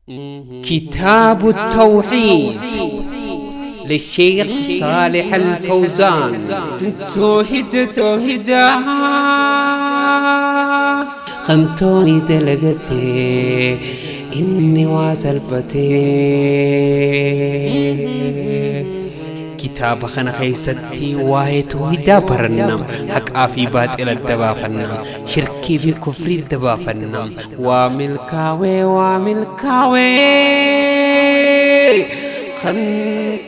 كتاب التوحيد للشيخ صالح الفوزان. توحيد توحيدا خنتوني دلقتي إني واسلبتي. Kitaaba kana keessatti waa'ee toohidaa baranna, haqaa fi baaxila dabaafanna, shirkii fi kufrii dabaafanna. Waa milkaawee, waa milkaawee kan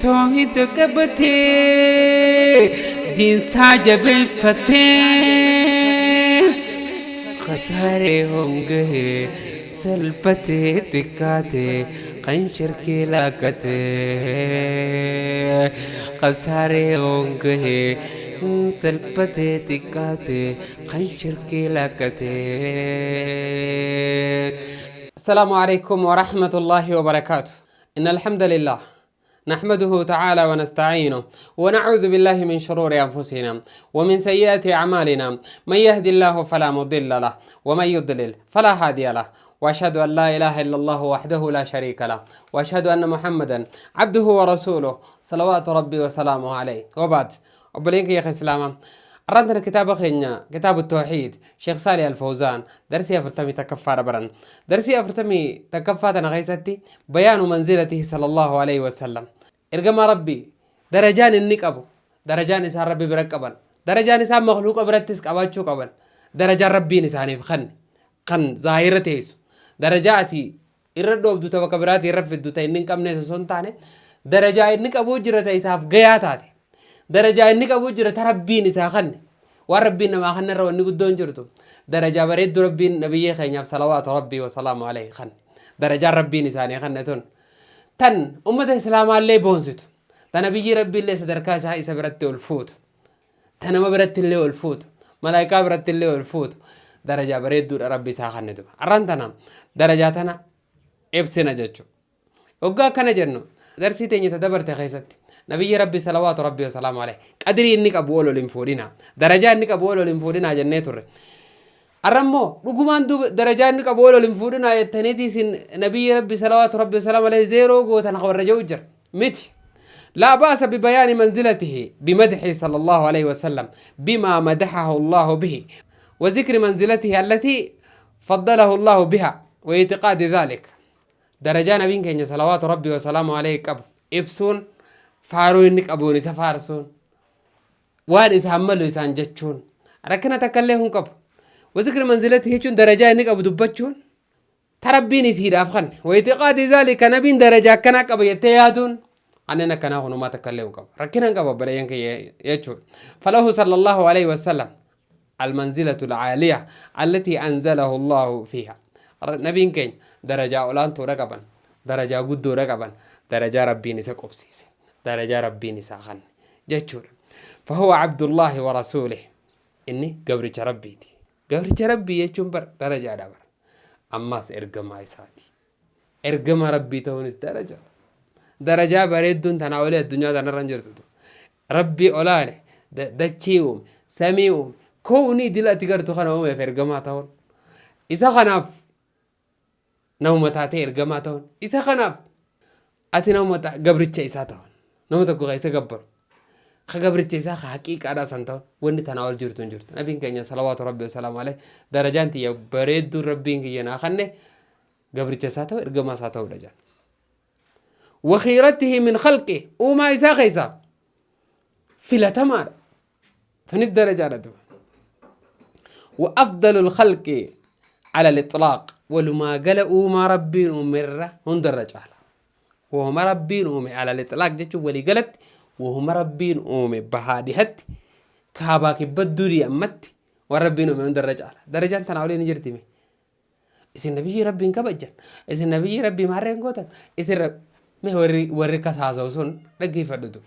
toohida qabatee diinsaa jabeeffatee, khasaaree hongahee salphatee xiqqaatee kan shirkii laakkatee, khasaaree hongahee salphatee xiqqaatee kan shirkii laakkatee. السلام عليكم ورحمة الله وبركاته. إن الحمد لله نحمده تعالى ونستعينه ونعوذ بالله من شرور أنفسنا ومن سيئات أعمالنا، من يهدي الله فلا مضل له ومن يضلل فلا هادي له، وأشهد أن لا إله إلا الله وحده لا شريك له، وأشهد أن محمدا عبده ورسوله صلوات ربي وسلامه عليه، وبعد. Obboleen kiyya islaamaa، arraantana kitaaba keenya Kitaabu Tawxiid Sheekh Saalih Alfawzaan darsii 41ffaadha baran. Darsii 41ffaa tana keessatti bayaanu manzilatihi sallallahu alaihi wasallam, ergamaa Rabbii darajaan inni qabu, darajaan isaan Rabbi bira qaban, darajaan isaan makluuqa birattis qabaachuu qaban, darajaan Rabbiin isaaniif kanne kan zaahira teessu, darajaa ati irra dhoobdu ta bakka biraatii irra fiddu ta inni hin qabne osoo hin taane, darajaa inni qabuu jira ta isaaf gayaa taate, darajaa inni qabuu jira ta Rabbiin isaa kanne. Waan Rabbiin namaa kanne irra wanni guddoon jirtu darajaa bareedduu Rabbiin nabiyyee keenyaaf salawaatu Rabbii wasalaamu alayhi kanne. Darajaan Rabbiin isaanii kanne tun tan ummata islaamaallee boonsitu, ta nabiyyii Rabbiillee sadarkaa isaa isa biratti ol fuutu, ta nama biratti illee ol fuutu, malaayikaa biratti illee ol fuutu, darajaa bareedduudha Rabbi isaa kanne. Duba arraan tana darajaa tana ibsina jechuudha. Waggaa akkana jennu, darsii teenya ta dabarte keessatti nabiyyi Rabbi salawaatu Rabbi wasalaamu alayhi qadrii inni qabu ol ol hin fuudhina, darajaa inni qabu ol ol hin fuudhina jennee turre. Arra immoo dhugumaan duuba darajaa inni qabu ol ol hin fuudhina jettaniiti isin nabiyyi Rabbi salawaatu Rabbi wasalaamu alayhi zeeroo gootan warra jedhu jira miti. لا بأس ببيان منزلته بمدحه صلى الله عليه وسلم بما مدحه الله به، وذكر منزلته التي فضله الله بها، واعتقاد ذلك. درجة نبين كenya صلوات ربي وسلامه عليه qabu ibsuun, faaruu inni qabuun isa faarsuun, waan isaan malu isaan jechuun rakkina takka illee hin qabu. وذكر منزلته jechuun darajaa inni qabu dubbachuun ta Rabbiin isiidhaaf kanne. واعتقاد ذلك, nabiin darajaa akkanaa qaba jettee yaaduun anneen akkanaa kunumaa takka illee hin qabu, rakkina hin qabu obboleeyyan kiyya jechuudha. فله صلى الله عليه وسلم المنزلة العالية التي أنزله الله فيها. نبين كين درجة أولانتو qaban, darajaa guddoodha qaban, darajaa Rabbiin isa qobsiise, darajaa Rabbiin isaa kanne jechuudha. فهو عبد الله ورسوله, inni gabricha Rabbiiti. Gabricha Rabbii jechuun bar darajaadha bar. Ammaas ergamaa isaati. Ergama Rabbii ta'uunis darajaadha. Darajaa bareedduun tanaa olii addunyaa tanarra hin jirtu. Rabbii olaane dachii uume, samii uume, kownii dila ati gartu kana uumeef ergamaa ta'uun, isa kanaaf namuma taatee ergamaa ta'uun, isa kanaaf ati namuma gabricha isaa ta'uun, nama tokko ka isa gabbaru ka gabricha isaa ka haqiiqaadhaa san ta'uun, wanni tanaa ol jirtu hin jirtu. Nabiin keenya salawaatu Rabbi wasalaamu alayhi darajaan tiyya bareedduun Rabbiin kiyya naa kanne gabricha isaa ta'u, ergamaa isaa ta'uudha jedhan. وخيرته من خلقه, uumaa isaa keessaa filatamaadha. Tunis darajaadha duba. وأفضل الخلق على الإطلاق, walumaa gala uumaa Rabbiin uumerra hundarra caala. Wahuma Rabbiin uume على الإطلاق jechuun walii galatti wahuma Rabbiin uume bahaa dhihatti, kaabaa kibba, durii ammatti waan Rabbiin uume hundarra caala. Darajaan tanaa olii ni jirti mee? Isin nabiyyi Rabbiin kabajan, isin nabiyyi Rabbii maarreen gootan, isin mee warri kasaasa'u sun dhaggeeffadhutu.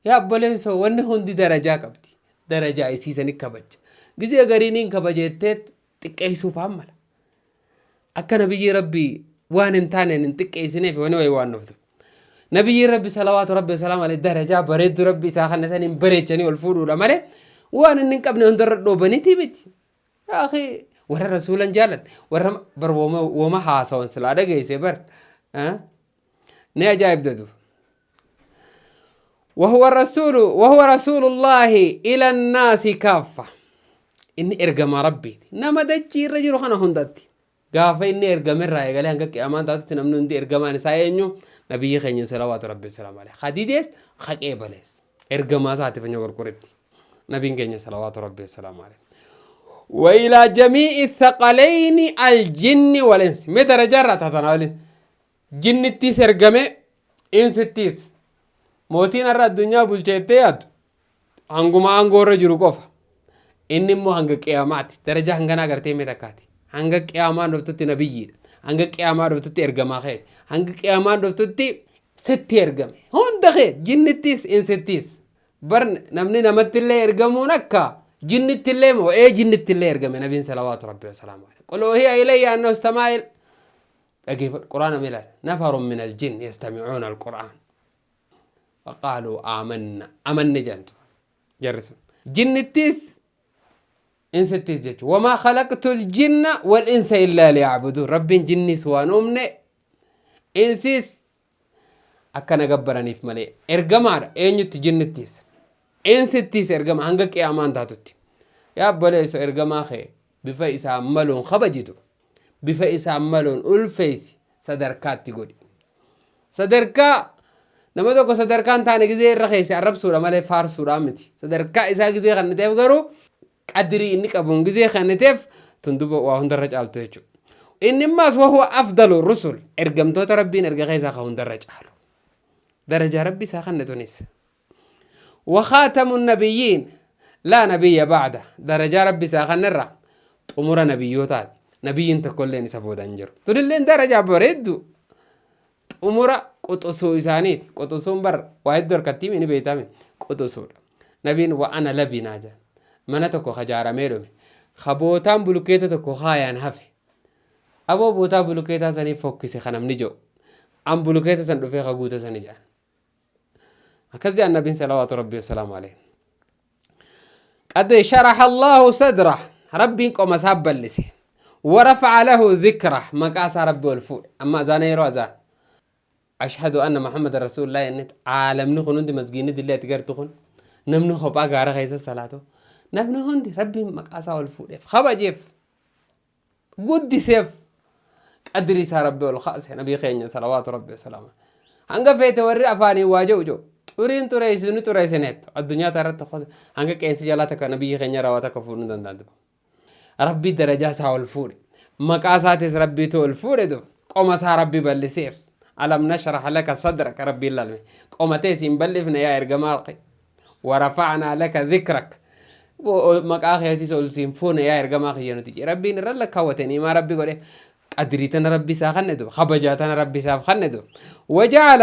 Yaa obboleessoo, wanni hundi darajaa qabdi. Darajaa isiisani kabaja. Gizee gariiniin kabajettee xiqqeessuuf mala. Akka nabiyyi Rabbii waan hin taaneen hin xiqqeessineef wani wayi waan dhuftu. Nabiyyi Rabbi salawaatu Rabbi wasalaamu alayhi darajaa bareeddu Rabbi isaa kana saniin bareechanii ol fuudhuudha malee waan inni hin qabne hundarra dhoobaniiti miti. Yaa akhi, Warra rasuulan jaalan warra bar woma haasawan silaa dhageeyse bar ni ajaa'ibda duba. وهو الرسول وهو رسول الله إلى الناس كافة. Inni ergama Rabbiiti nama dachii irra jiru kana hundatti. Gaafa inni ergamerraa eegalee hanga qiyaamaan taatutti namni hundi ergamaan isaa eenyu? Nabiyyi keenya salawaatu Rabbi salaamu alayhi. Hadidees haqee balees ergamaa isaati fanya qorqoretti nabiin keenya salawaatu Rabbi salaamu alayhi. وإلى جميع الثقلين الجن والإنس. mee darajaa irraa taatan waliin jinnittiis ergame, insittiis. Mootiin har'a addunyaa bulcheettee yaaddu hanguma aangoo irra jiru qofa. Inni immoo hanga qiyaamaati. Darajaa hanganaa gartee mee takkaati. Hanga qiyaamaan dhuftutti nabiyyiidha. Hanga qiyaamaa dhuftutti ergamaa keeti. Hanga qiyaamaan dhuftutti sitti ergame. Hunda kee jinnittiis insittiis. Bar namni namattillee ergamuun akka jinnittillee moo ee jinnittillee ergame nabiin salawaatu Rabbi wasalaamu alayhi. قل أوحي إلي أنه استمع dhageeffadhu quraana mee ilaali. نفر من الجن يستمعون القرآن فقالوا آمنا. Amanne jedhantu jarri sun. Jinnittis insittis jechuudha. وما خلقت الجن والإنس إلا ليعبدون. Rabbiin jinnis waan uumne insis akkana gabbaraniif malee. Ergamaadha eenyutti? Jinnittis insittis ergama hanga qiyaamaan taatutti. Yaa obboleesso, ergamaa kee bifa isaan maluun kabajitu, bifa isaan maluun ulfeessi, sadarkaatti godhi. Sadarkaa nama tokko sadarkaan taane gizee irra keesse arrabsuudha malee faarsuudhaan miti. Sadarkaa isaa gizee kanniteef garuu qadrii inni qabuun gizee kanniteef tun duba waa hundarra caaltu jechuudha. Inni immaas وهو أفضل الرسل, ergamtoota Rabbiin erga keessaa ka hundarra caalu. Darajaa Rabbi isaa kanne tunis. وخاتم النبيين لا نبي بعده. Darajaa Rabbi isaa kannerra xumura nabiyyootaati. Nabiyyiin tokkolleen isa booda hin jiru. Tunilleen darajaa bareeddu. Xumura quxusuu isaaniiti. Quxusuun bar waa hedduu harkatti ni beektame quxusuudha. Nabiin وأنا لبنة jedhan. Mana tokko kajaaramee dhume. Ka bootaan bulukeeta tokko kaayaan hafe. Aboo bootaa bulukeetaa sanii fokkise ka namni jiru. An bulukeeta san dhufee ka guuta sanii jedhan. Akkas jedhan nabiin salawaatu Rabbii wasalaamu alayhi. قد شرح الله صدره, Rabbiin qoma isaa bal'ise. ورفع له ذكره, maqaa isaa Rabbi ol fuudhe. Amma azaana yeroo azaan أشهد أن محمد رسول الله inni caalamni kun hundi masgiinni dillee ati gartu kun namni kophaa gaara keessa salaatu namni hundi Rabbiin maqaa isaa ol fuudheef, kabajeef, guddiseef, qadrii isaa Rabbi ol kaase nabii keenya salawaatu Rabbi wasalaamu. Hanga feete warri afaanii waa jedhu jedhu xuriin xureessinu xureessineettu addunyaa irratti hanga qeensi jalaa takka nabiyyi keenya irraa waa takka fuudhuu hin danda'an. Rabbi darajaa isaa ol fuudhe. Maqaa isaatis Rabbiitu ol fuudhe duba. Qoma isaa Rabbi bal'iseef. ألم نشرح لك صدرك Rabbiin lalme. Qoma ta'e siin bal'ifne yaa ergamaa. ورفعنا لك ذكرك, maqaa keetis ol siin fuune yaa ergamaa kiyya nuti jedhe. Rabbiin irra lakkaawwatanii maa Rabbi godhe qadrii tana Rabbi isaa kanne duba, kabajaa tana Rabbi isaaf kanne duba. وجعل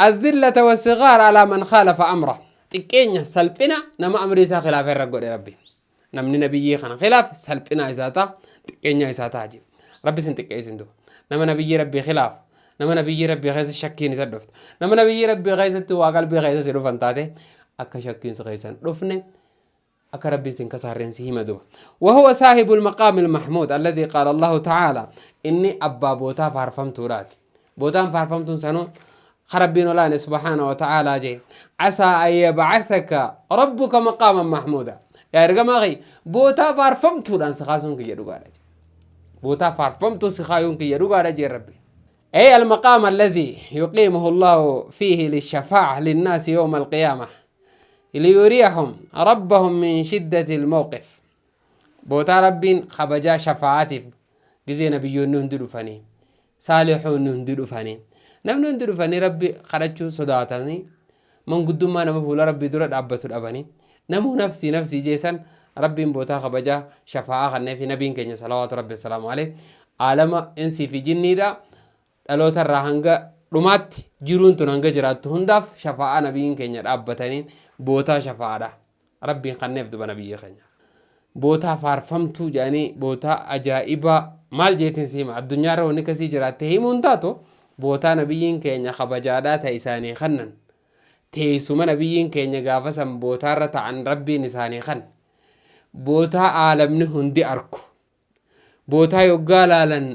الذلة والصغار على من خالف أمره. Xiqqeenya salphina nama amrii isaa khilaafa irra godhe Rabbi. Namni nabiyyii kana khilaaf salphina isaa ta'a, xiqqeenya isaa ta'a jedhe. Rabbi sin xiqqeessin duba. Nama nabiyyii Rabbii khilaaf, nama nabiyyii Rabbii keessa shakkiin isa dhufte, nama nabiyyii Rabbii keessatti waa qalbii keessa si dhufan taate akka shakkiin si keessan dhufne akka Rabbiin sin kasaarreen si hima duba. وهو صاحب المقام المحمود الذي قال الله تعالى. Inni abbaa bootaa faarfamtuudhaati. Bootaan faarfamtuun sanuu Rabbiin olaane سبحانه وتعالى jee: عسى أن يبعثك ربك مقاما محمودا. Yaa ergamaa kiyya, bootaa faarfamtuudhaan si kaasuun kiyya dhugaadha jee. Bootaa faarfamtuu si kaayuun kiyya dhugaadha jee Rabbi. أي المقام الذي يقيمه الله فيه للشفاعة للناس يوم القيامة ليريحهم ربهم من شدة الموقف. Bootaa Rabbiin kabajaa shafaa'aatiif gizee nabiyyoonni hundi dhufanii, saalixoonni hundi dhufanii, namni hundi dhufanii Rabbi kadhachuu sodaatanii, manguddummaa nama fuula Rabbii dura dhaabbatu dhabanii, namuu nafsii nafsii jeesan, Rabbiin bootaa kabajaa shafaa'aa kanneefi nabiin keenya salawaatu Rabbi salaamu alayhi aalama insii fi jinniidha. Dhaloota irraa hanga dhumaatti jiruun tun hanga jiraattu hundaaf shafaa'aa nabiin keenya dhaabbatanii bootaa shafaa'aadha Rabbiin kanneef duba nabiyyi keenya. Bootaa faarfamtuu jedhanii bootaa ajaa'ibaa maal jeetiin si hima, addunyaarra wanni kasii jiraatte himuun taatu bootaa nabiyyiin keenya kabajaadhaa ta'e isaanii kannan, teessuma nabiyyiin keenya gaafa san bootaarra ta'an Rabbiin isaanii kan bootaa aalamni hundi arku. Bootaa yoggaa laalan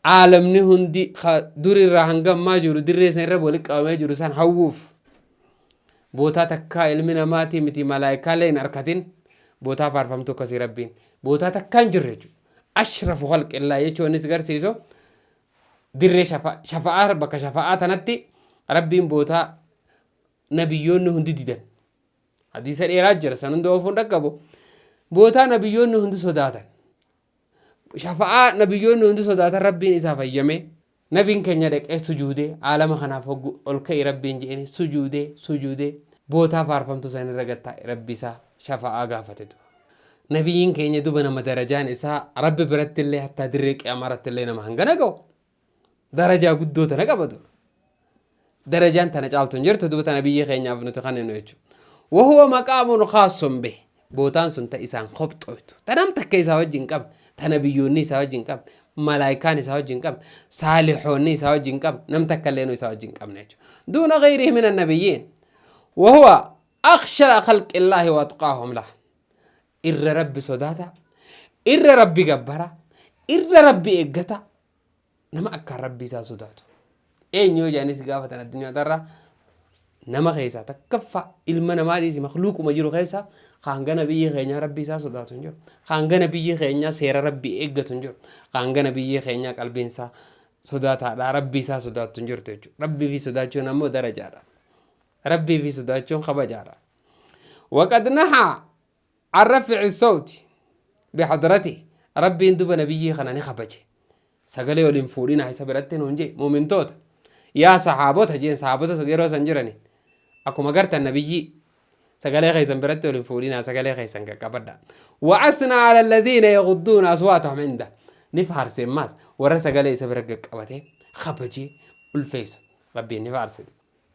aalamni hundi ka durirraa hanga ammaa jiru dirree san irra walitti qabamee jiru san hawwuuf bootaa takkaa ilmi namaatii miti malaayikaalee hin arkatin bootaa faarfamtu akkasii Rabbiin bootaa takkaa hin jirre jechuudha. Ashrafu khalqillaa jechuun innis garsiisu dirree shafa'aa bakka shafa'aa tanatti Rabbiin bootaa nabiyyoonni hundi didan. Hadiisa dheeraa jira san hunda oofuun dhaqqabu. Bootaa nabiyyoonni hundi sodaatan. Shafa'aa nabiyyoonni hundi sodaatan Rabbiin isaaf hayyame. Nabiin keenya dhaqee sujuudee aalama kanaaf hoggu ol ka'i Rabbiin je'een sujuudee sujuudee bootaa faarfamtu san irra gad taa'e Rabbi isaa shafa'aa gaafate duba. Nabiyyiin keenya duba nama darajaan isaa Rabbi biratti illee hattaa dirree qiyaamaa irratti illee nama hangana ga'u. Darajaa guddoo tana qaba duba. Darajaan tana caaltu hin jirtu duba tana biyya keenyaaf nuti kanninu jechuudha. Wahuwa maqaamun khaassun bih. Bootaan sun ta isaan kophxoytu. Ta nam takka isaa wajjin hin qabne. Ta nabiyyoonni isaa wajjin hin qabne. Malaayikaan isaa wajjin hin qabne. Saalihoonni isaa wajjin hin qabne. Nam takka illee isaa wajjin hin qabne jechuudha. Duuna gayrihi min annabiyyiin. Wahuwa akhsha khalqillaahi wa atqaahum lah. Irra Rabbi sodaata. Irra Rabbi gabbara. Irra Rabbi eeggata. Nama akkaan Rabbii isaa sodaatu. Eenyu yoo jedhanii si gaafatan addunyaa tarraa nama keessaa takkaffaa ilma namaa dhiisi makluuquma jiru keessaa kaan gana biyyi keenyaa Rabbii isaa sodaatu hin jiru. Kaan gana biyyi keenyaa seera Rabbii eeggatu hin jiru. Kaan gana biyyi keenyaa qalbiin isaa sodaataadha Rabbii isaa sodaattu hin jirtu jechuudha. Rabbii fi sodaachuun ammoo darajaadha. Rabbii fi sodaachuun kabajaadha. Waqad nahaa An raf'ici sawti bihadratihi Rabbiin duba nabiyyii kana ni kabaje. Sagalee ol hin fuudhinaa isa biratti nuun jee mu'mintoota. Yaa sahaabota jeen sahaabota yeroo san jiraniin. Akkuma gartan nabiyyii sagalee keessan biratti ol hin fuudhinaa sagalee keessan qaqqabadhaa. Wa asnaa ala alladhiina yaghudduuna aswaatahum inda. Ni faarse ammaas warra sagalee isa bira qaqqabatee kabajee ulfeessu. Rabbiin ni faarse.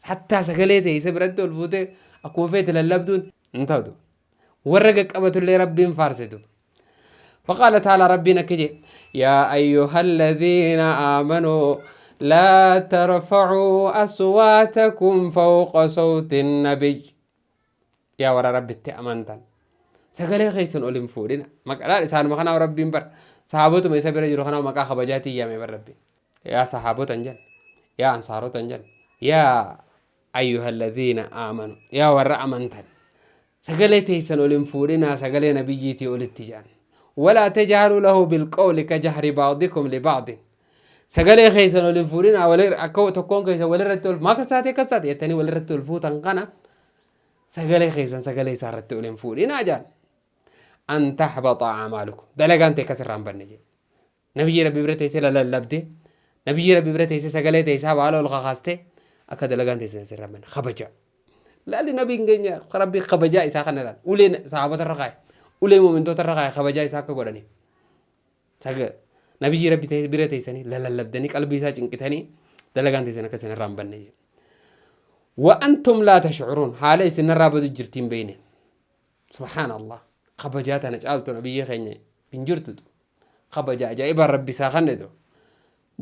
Hattaa sagalee ta'e isa biratti ol fuutee akkuma feete lallabduun hin ta'u. Warra gaqqabatullee Rabbiin faarsitu. فقال تعالى ربنا كجي يا أيها الذين آمنوا لا ترفعوا أصواتكم فوق صوت النبي يا ورا ربي أمنتن sagalee keessan ol hin fuudhina maqaa isaanuma kanaaf Rabbiin bar sahaabotuma isa bira jiru kanaaf maqaa kabajaatiin yaame bar Rabbiin yaa sahaabota hin jenne yaa ansaarota hin jenne yaa ayyuhalladhiina aamanu yaa warra amantan sagalee teessan ol hin fuudhinaa sagalee nabiyyiitii olitti jedhan walaa tajharuu lahu bilqawli ka jahri ba'dikum liba'din sagalee keessan ol hin fuudhinaa akka tokkoon keessan walirratti ol maa akkas taate akkas taate jettanii walirratti ol fuutan kana sagalee keessan sagalee isaa irratti ol hin fuudhinaa jedhan an tahbata a'maalukum dalagaan tee akkas irraa hin banne jedhe Nabiyyii Rabbii bira teessee lalallabdee, Nabiyyii Rabbii bira teessee sagalee teessaa baala ol kakaastee akka dalagaan teessan sirra mana kabaja. Laalli nabiin keenya Rabbii kabajaa isaa kana laal. Ulee sahaabota irra kaa'e, ulee mu'mintoota irra kaa'e kabajaa isaa akka godhaniif. Nabiyyii Rabbii bira teessanii lalallabdanii qalbii isaa cinqitanii dalagaan teessan akka isin irraa hin banne jedhe. Wa antum laa tashcuruun haala isin irraa badu jirti hin beeyne. Subhaanallah kabajaa tana caaltu nabiyyi keenya hin jirtu. Kabaja ajaa'ibaan Rabbi isaa kennitu.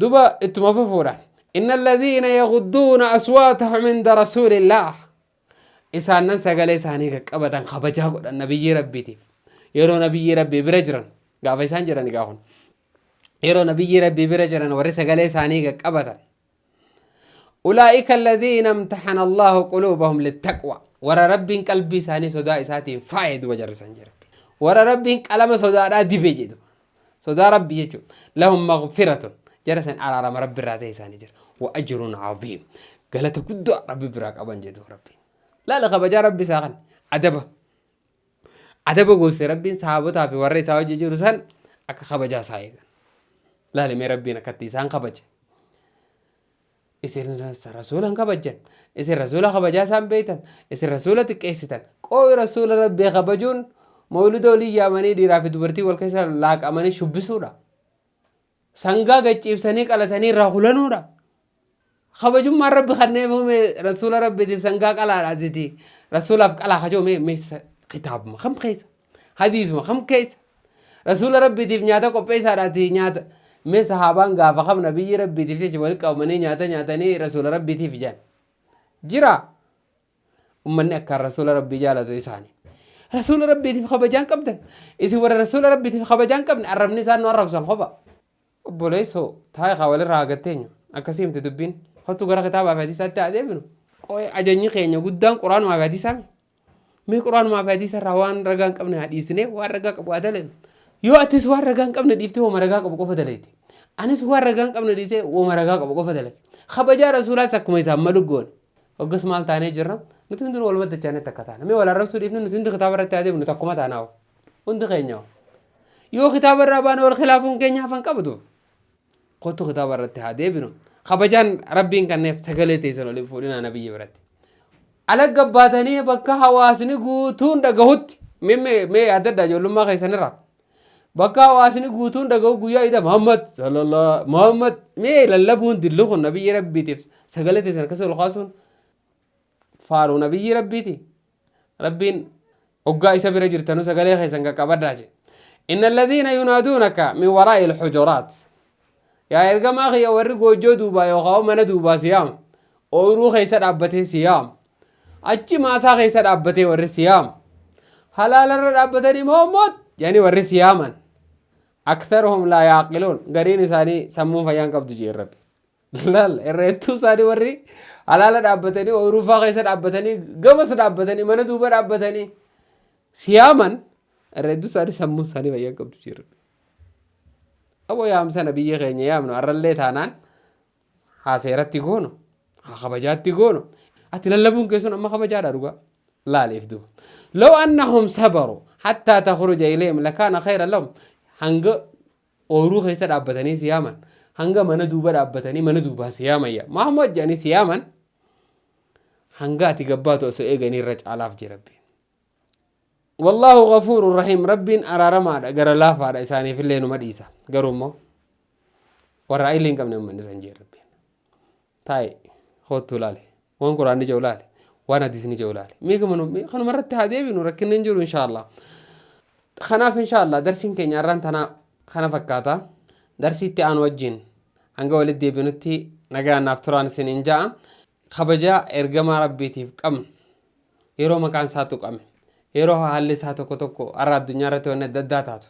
Duba ittuma fufuudhaan. Inna alladhiina yaghudduuna aswaatahum inda rasuulillaah. Isaannan sagalee isaanii qaqqabatan kabajaa godhan nabiyyii Rabbiitiif. Yeroo nabiyyii Rabbii bira jiran gaafa isaan jiran egaa kun. Yeroo nabiyyii Rabbii bira jiran warri sagalee isaanii qaqqabatan. Ulaa'ika alladhiina imtaxana Allaahu quluubahum littaqwa. Warra Rabbiin qalbii isaanii sodaa isaatiin faaye duba jarri san jedhe. Warra Rabbiin qalama sodaadhaa dibe jedhu. Sodaa Rabbii jechuudha. Lahum maghfiratun. Jara san araarama Rabbi irraa ta'e isaanii jira. Wa ajrun aziim. Galata guddaa Rabbi biraa qaban jedhu Rabbiin. Laala kabajaa Rabbi isaa kan adaba. Adaba goose Rabbiin sahaabotaa fi warra isaa wajji jiru san akka kabajaa isaa eegan. Laali mee Rabbiin akkatti isaan kabaje. Isin rasuula hin kabajjan. Isin rasuula kabajaa isaan beektan. Isin rasuula xiqqeessitan. Qooyi rasuula Rabbii kabajuun mawlida olii yaamanii dhiiraa fi dubartii wal keessa laaqamanii shubbisuudha. Sangaa gad ciibsanii qalatanii irraa hulanuudha. Kabajummaan Rabbi kanneefuu mee rasuula Rabbiitiif sangaa qalaadha asiti. Rasuulaaf qalaa kajoo mee mee kitaabuma kam keessa? Hadiisuma kam keessa? Rasuula Rabbiitiif nyaata qopheessaadha ati nyaata. Mee sahaabaan gaafa kam nabiyyi Rabbiitiif jecha walitti qabamanii nyaata nyaatanii rasuula Rabbiitiif jedhan. Jira. Ummanni akkaan rasuula Rabbii jaalatu isaani. Rasuula Rabbiitiif kabajaan qabdan. Isin warra Rasuula Rabbiitiif kabajaan qabne arrabni isaan nu arrabsan kopha. Obboleessoo taa'e kaa walirraa hagatteenyu. Akkasii miti dubbiin. Kottu gara kitaabaa fi hadiisaatti haa deebinu. Qoy ajajni keenya guddaan Qur'aanumaa fi hadiisaa mi? Mee Qur'aanumaa fi hadiisa irraa waan ragaa hin qabne haa dhiisnee waan ragaa qabu haa dalagnu. Yoo atis waan ragaa hin qabne dhiiftee wama ragaa qabu qofa dalagde. Anis waan ragaa hin qabne dhiisee wama ragaa qabu qofa dalage. Kabajaa Rasuulaas akkuma isaan malu goone. Hoggas maal taanee jirra? Nuti hundinuu waluma dachaanee takka taana. Mee wal arrabsuu dhiifne nuti hundi kitaaba irratti haa deebinu takkuma taanaa hoo. Hundi keenya hoo. Yoo kitaaba irraa baane wal khilaafuun keenya hafan qabdu. Kottu kitaaba irratti haa deebinu. Kabajaan Rabbiin kanneef sagalee teessan ol hin fuudhinaa nabiyyi biratti. Ala gabbaatanii bakka hawaasni guutuun dhagahutti mee mee mee yaadadha ijoollummaa keessanirraa. Bakka hawaasni guutuun dhagahu guyyaa ida Muhammad sallallahu Muhammad mee lallabuun dilli kun nabiyyi Rabbiitiif sagalee teessan akkasii ol kaasuun faaruu nabiyyi Rabbiiti. Rabbiin hoggaa isa bira jirtanu sagalee keessan qaqqabadhaa jedhe. Inna alladhiina yunaaduunaka min waraa'i al-hujuraat. Yaa ergamaa kiyya warri goojjoo duubaa yookaan mana duubaa si yaamu. Ooyiruu keessa dhaabbatee si yaamu. Achi maasaa keessa dhaabbatee warri si yaamu. Halaalarra dhaabbatanii Muhammad jedhanii warri si yaaman. Aktharuhum laa yaaqiluun. Gariin isaanii sammuun fayyaan qabdu jee Rabbi. Laal irra hedduu isaanii warri halaala dhaabbatanii ooyiruu faa keessa dhaabbatanii gamas dhaabbatanii mana duuba dhaabbatanii siyaaman irra hedduu isaanii sammuun isaanii fayyaa hin qabdu jira. Aboo yaamsana biyya keenya yaamnu arrallee taanaan haa seeratti goonu haa kabajaatti goonu ati lallabuun keessun amma kabajaadha dhugaa laaliif duuba. Law annahum sabaru hattaa takhruja ilayhim lakaana khayran lahum hanga ooyruu keessa dhaabbatanii si yaaman hanga mana duuba dhaabbatanii mana duubaa si yaaman yaa Muhammad jedhanii si yaaman hanga ati gabbaatu osoo eeganii irra caalaaf jee Rabbiin. Wallaahu ghafuurun rahiim Rabbiin araaramaadha gara laafaadha isaaniifillee numa dhiisa garuu immoo warra illee hin qabne ummanni san jee Rabbiin. Taa'i koottuu laale waan quraanni jedhu laale waan hadiisni jedhu laale mee gamanu mee kanuma irratti haa deebinu rakkinni hin jiru inshaallah. Kanaaf inshaallah darsiin keenya har'aan tanaa kana fakkaata. Darsii itti aanu wajjin hanga walitti deebinutti nagaan naaf turaan isiniin ja'a. Kabajaa ergamaa Rabbiitiif qabnu yeroo maqaan isaa tuqame yeroo haalli isaa tokko tokko har'a addunyaa irratti wanni adda addaa taatu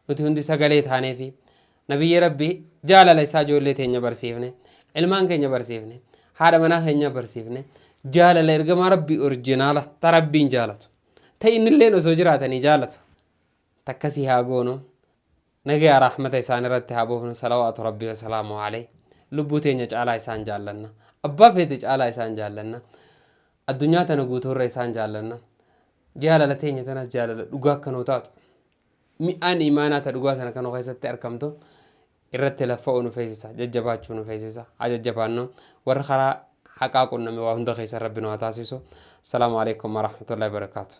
nuti hundi sagalee taaneefi Nabiyyi Rabbii jaalala isaa ijoollee teenya barsiifne, ilmaan keenya barsiifne, haadha manaa keenya barsiifne, jaalala ergamaa Rabbii orjinaala ta Rabbiin jaalatu, ta innilleen osoo jiraatanii jaalatu, takkasii haa goonu. Nagaya rahmata isaan irratti haa buufnu salawaatu Rabbii wasalaamu alayhi. Lubbuu teenya caalaa isaan jaallanna. Abbaa feete caalaa isaan jaallanna. Addunyaa tana guutuurra isaan jaallanna. Jaalala teenya tanas jaalala dhugaa akka nuu taatu. Mi'aan iimaanaa ta dhugaa sana kan keessatti arkamtu irratti laffa'uu nu feesisa, jajjabaachuu nu feesisa. Haa jajjabaannu. Warra karaa haqaa qunname waa hunda keessa Rabbi nu haa taasisu. Assalaamu alaikum warahmatullahi wabarakaatuh.